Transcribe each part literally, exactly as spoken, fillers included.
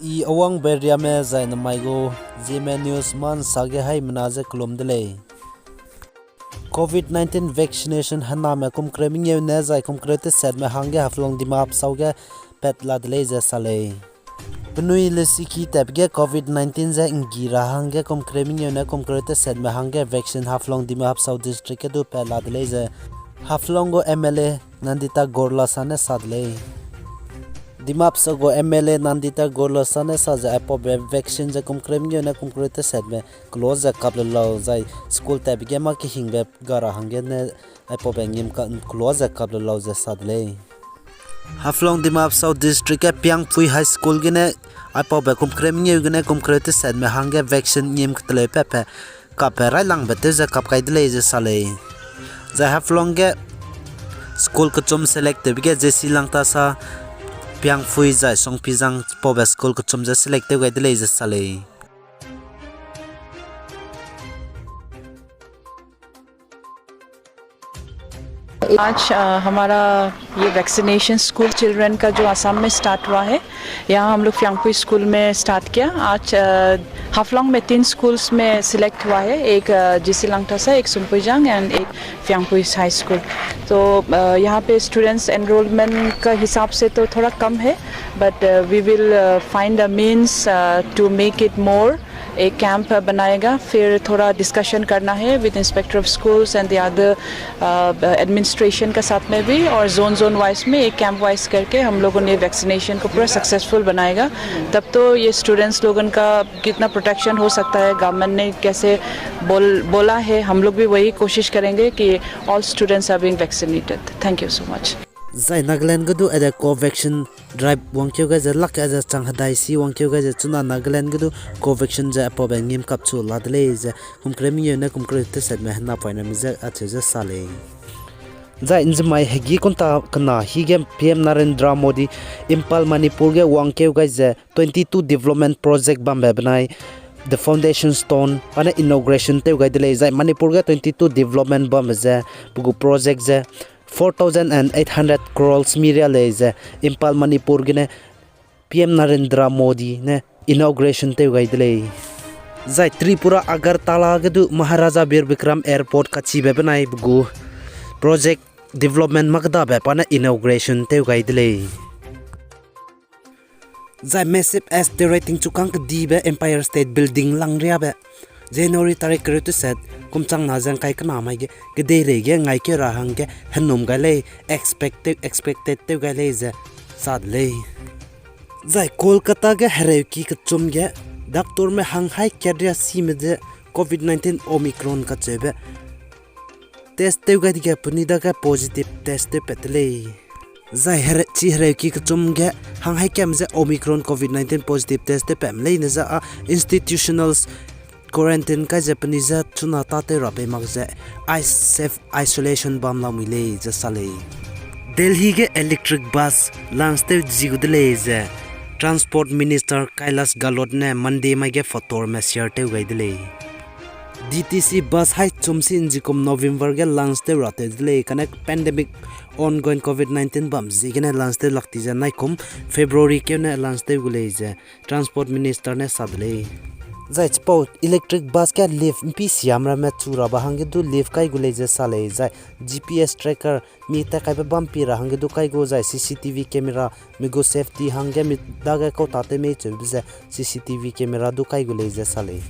I Awang Beriame zai namai gu Zeme News Man sage haimena ze kelum de lei. Covid nineteen vaccination hename kum kereu mengeu ne zai kum kereu tesetme hangge Haflong Dima Hasao ge pat la de lei ze sa lei. Penui lesiki tatbe ge Covid nineteen ze nggi ra hangge kum kereu mengeu ne kum kereu tesetme hangge vaccine Haflong Dima Hasao district ge du pat la de lei ze Haflong gu M L A Nandita Gorlosa ne sa de lei. Dima Hasao gu M L A Nandita Gorlosa ne sa ze aipaube vaccine ze kum kereu mengeu ne kum kereu tesetme kelo ze kap le lau zai school tatbe ge mâ kehingbe ga ra hangge ne aipaube ngim ka kelo ze kap le lau ze sa de lei. Haflong Dima Hasao district ge Piangpui High School gene aipaube kum kereu mengeu gene kum kereu tesetme hangge vaccine ngim keteleu patpe kapbe railangbe tew ze kap kai de lei ze sa lei. Zai Haflong ge school kechum select tewbe ge J C Langthasa, Piangpui zai Songpizang paube school kechum ze select tew gai de lei ze sa lei. आज अ, हमारा ये vaccination school children का जो आसाम में स्टार्ट हुआ है, यहाँ हम लोग फ्यांगपुई स्कूल में स्टार्ट किया। आज अ, हाफलोंग में तीन स्कूल्स में सिलेक्ट हुआ है, एक जीसी लांगटासा, एक सुम्पुईजांग एंड एक फ्यांगपुई हाई स्कूल। तो अ, यहाँ पे स्टूडेंट्स एनरोलमेंट का हिसाब से तो थोड़ा कम है, but we will find a means to make it more। एक कैंप बनाएगा, फिर थोड़ा डिस्कशन करना है with inspector of schools and the other administration के साथ में भी, और जोन जोन वाइज में एक कैंप वाइज करके हम लोगों ने वैक्सीनेशन को पूरा सक्सेसफुल बनाएगा। तब तो ये स्टूडेंट्स लोगन का कितना प्रोटेक्शन हो सकता है, गवर्नमेंट ने कैसे बोल, बोला है, हम लोग भी वही कोशिश करेंगे कि all students are being vaccinated। Thank you so much। Zai Nagaland ge du ade Covaxin drive wangkeu gai ze lak ade chang hedai si wangkeu gai ze chuna Nagaland ge du Covaxin ze apaube ngim kapchu la de lei ze kum kereu mengeu ne kum kereu tesetme hena poiname ze acheu ze sa lei. Zai nzemai hegi kunta kena hige PM Narendra Modi Imphal Manipur ge wangkeu gai ze twenty-two development project bambe benai the foundation stone ane inauguration tew gai de lei. Zai Manipur ge twenty-two development bambe ze pe gu project ze four thousand and eight hundred crores mi ria lei ze Imphal Manipur gene PM Narendra Modi ne inauguration tew gai de lei. Zai Tripura Agartala ge du Maharaja Bir Bikram Airport kachibe benai pe gu project development makdabe pa ne inauguration tew gai de lei. Zai massive asteroid tingchukâng kedibe Empire State Building langriabe January tarik kereu teset kum changna ze ngkai kena mai ge kedeirei ge ngaikeu ra hangge henum gai lei, expected, expected tew gai lei ze sa de lei. Zai Kolkata ge hereuki kechum ge doctorme hang hai kat ria sime ze Covid nineteen Omicron kacheube test tew gai dege penui dage positive test tew pat de lei. Zai here-, chi hereuki kechum ge hang hai kam ze Omicron Covid nineteen positive test tew patme leine ze â institutionals quarantine kai ze penui ze chuna tâtew ra pei mak ze i-, self isolation bam lamui lei ze sa lei. Delhi ge electric bus launch tew zi gu de lei ze Transport Minister Kailash Gehlot ne Monday mai ge photorme share tew gai de lei. DTC bus hai chum si nzikum November ge launch tew ra tew de lei, kane pandemic ongoing Covid nineteen bam ziegene launch tew lak ti ze naikum February keu ne launch tew gu lei ze Transport Minister ne sa de lei. Zai chipau electric bus ge lift mpi siam ramme chu rabe hangge du lift kai gu lei ze sa lei, zai GPS tracker mi tat kaibe bam pi ra hangge du kai gu, zai CCTV camera mi gu safety hangge mi dage kau tate mei cheube ze CCTV camera du kai gu lei ze sa lei.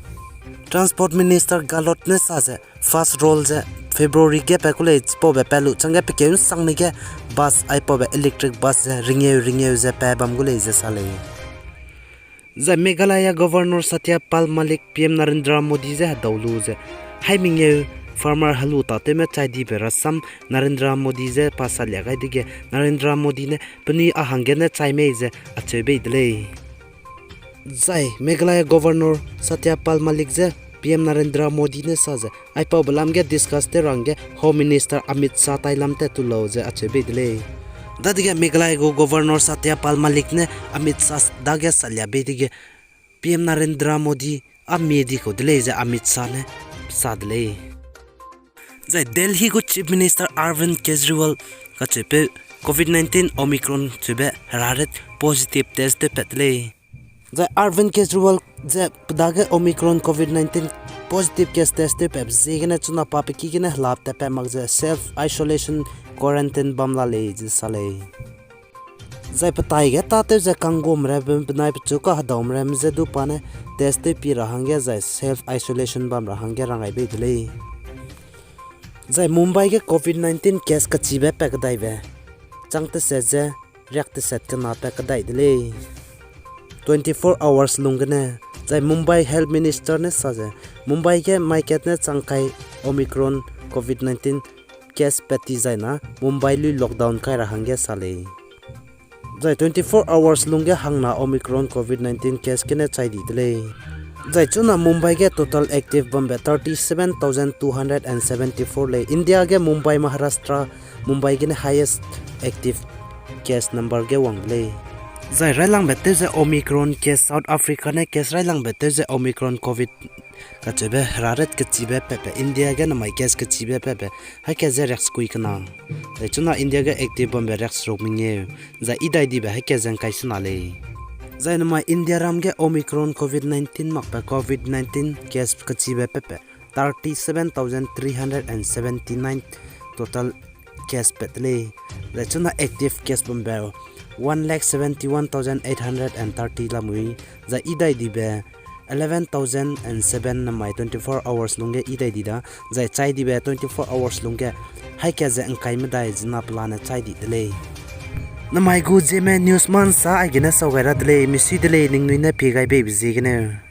Transport Minister Gehlot ne sa ze first roll ze February ge pa ku lei, chipaube pa lu changge pe keu nsangne ge bus aipaube electric bus ze ringeu ringeu ze pa bam gu lei ze sa lei. Zai Meghalaya Governor Satya Pal Malik PM Narendra Modi je hedau lu ze, hai mengeu farmer helu tatewme chai dibe rasam Narendra Modi je pa salia gai dege Narendra Modi ne penui a hanggene chai mei ze acheu bei de lei. Zai Meghalaya Governor Satya Pal Malik je PM Narendra Modi ne sa ze, aipaube lam ge discuss tew ra hangge Home Minister Amit Shah tailam tat tu lau ze acheu bei de lei. Dadege Meghalaya gu Governor Satya Pal Malik ne Amit Shah dage salia bei dege PM Narendra Modi a mie di kau de lei ze Amit Shah ne sa de lei. Zai Delhi gu Chief Minister Arvind Kejriwal kacheupeu Covid nineteen Omicron cheube heraret positive test tew pat de lei. Zai Arvind Kejriwal ze pe dage Omicron covid nineteen positive case test tewpatbe ziegene chuna pa pe ki gene hela tatpat mak ze self isolation quarantine bam la lei ze sa lei. Zai pe taige tâtew ze kanggume rabe benai pechu kahedaume ramme je du pa ne test tewpi ra hangge zai self isolation bam ra hangge rang gai bei de lei. Zai Mumbai ge covid nineteen case kachibe pat kedaibe chang teset ze riak teset kena pat kedai de lei. Twenty-four hours lung gene, zai Mumbai Health Minister ne sa ze, Mumbai ge mai kat ne chang kai Omicron covid nineteen case pat ti zai na Mumbai lui lockdown kai ra hangge sa lei. Zai twenty-four hours lungge hangna Omicron covid nineteen case gene chai di de lei. Zai chuna Mumbai ge total active bambe thirty-seven thousand two hundred and seventy-four lei. India ge Mumbai, Maharashtra, Mumbai gene highest active case number ge wang de lei. Zai railangbe tew ze Omicron case South Africa ne case railangbe tew ze Omicron covid kacheube heraret kechibe patbe India ge namai case kechibe patbe haika ze riaksekui kena. Zai chuna India ge active bambe riakseruk mengeu. Zai idai dibe haika ze ngkai sena lei. Zai namai India ram ge Omicron covid nineteen makbe covid nineteen case kechibe patbe thirty-seven thousand three hundred and seventy-nine total case pat de lei. Zai chuna active case bambe one lakh seventy-one thousand eight hundred and thirty lamui. Zai idai dibe eleven thousand and seven namai twenty-four hours lungge idai di da. Zai chai dibe twenty-four hours lungge haika ze ngkai medai zena pelane chai di de lei. Namai gu Zeme news mansa aigene sau gai ra de lei, misui de lei ningnui ne pie gai beibe ziegene.